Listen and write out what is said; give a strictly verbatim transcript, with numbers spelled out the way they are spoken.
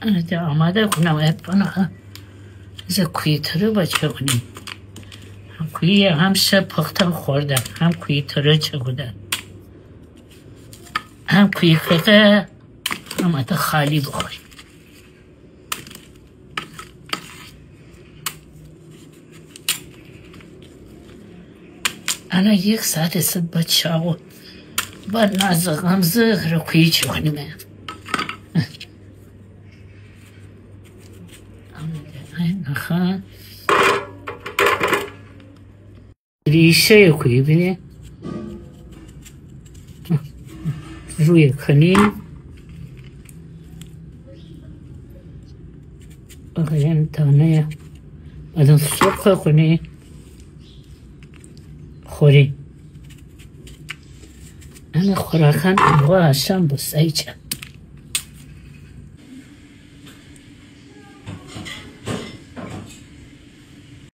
انه ده آماده کونم، ات بنه. زه کویی تره بچه کونیم. هم کویی هم شه پختن خوردن، هم کویی تره چه کودن. هم کویی کده، هم اته خالی بخوریم. الان یک ساعت است بچه ها با ناز غمزه هره کویی چه کونیمه. نخواه. ریشه‌یه کویی بینه. رویه کنی. بخوره دانه‌یه. بعدم سرخه کونی. خوری. انه خوراکان انه وا آشام بوسته ایچه.